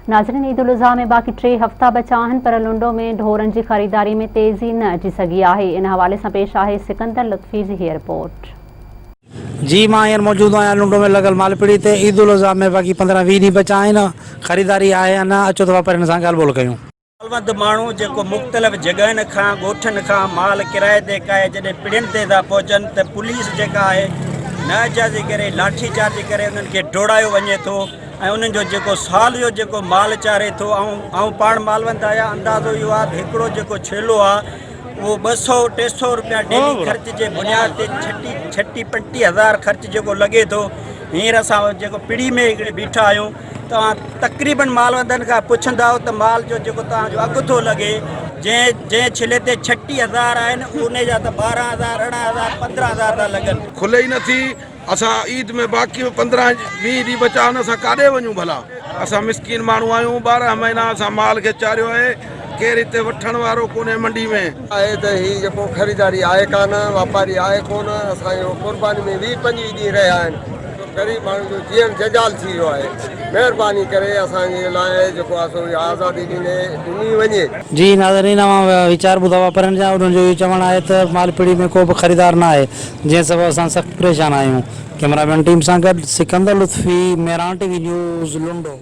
ناظرين عيد الاضحيٰ ۾ باقي ٽي هفتا بچا آهن پر لنڊو ۾ ڍورن جي خريداري ۾ تيزي نه اچي سگهي آهي ان حوالي سان پيش آهي سڪندر لطفي جي هيء رپورٽ. جي مان هينئر موجود آهيان لنڊو ۾ لڳل مالپڙي تي عيد الاضحيٰ ۾ باقي 15 20 ڏينهن بچا آهن خريداري آهي يا نه اچو ته واپارين سان ڳالهه ٻولهه ڪيون. مالوند ماڻهو جيڪو مختلف جڳهين کان ڳوٺن کان مال ڪرائي تي ڪاهي جڏهن پڙين تي ٿا پهچن ته پوليس جيڪا آهي نااجازي ڪري لاٺي چارج ڪري انهن کي ڊوڙايو وڃي ٿو ۽ انهن جو جيڪو سال جو جيڪو مال چاري ٿو آئون آئون پاڻ مالوند آهيان اندازو اهو آهي ته هڪڙو جيڪو ڇيلو آهي اهو 200 300 روپيا ڊيلي خرچ جي بنياد تي ڇٽي ڇٽي 25 هزار خرچ جيڪو لڳي ٿو هينئر اسان جيڪو پڙي ۾ هڪڙي بيٺا آهيون توهان تقريبن مالوندن کان پڇندؤ ته مال جو جيڪو توهان جو اگهه ٿو لڳي، جنهن جنهن ڇلي تي 36 هزار آهن، انهي جا ته 12 هزار، 18 هزار، 15 هزار ٿا لڳن. کلي ئي نٿي، اسان عيد ۾ باقي به 15 20 ڏينهن بچا آهن، اسان ڪاڏي وڃون ڀلا، اسان مسڪين ماڻهو آهيون، 12 مهينا اسان مال کي چاريو آهي، ڪير هتي وٺڻ وارو ڪونهي منڊي ۾. آهي ته هي جيڪو خريداري آهي ڪانه، واپاري آهي ڪونه، اسان جو قرباني ۾ 20 25 ڏينهن رهيا آهن. غريب ماڻهن جو جيئڻ جنجال ٿي ويو آهي مهرباني ڪري اسان جي لاء جيڪو آهي سو اها آزادي ڏني ڏني وڃي. جي ناظرين اوهان ويچار ٻڌا واپارين جا انهن جو اهو چوڻ آهي ته مال پڙي ۾ ڪو به خريدار نه آهي جنهن سبب اسان سخت پريشان آهيون ڪئميرا مين ٽيم سان گڏ Sikandar Lutfi Mehran T V news Lundo.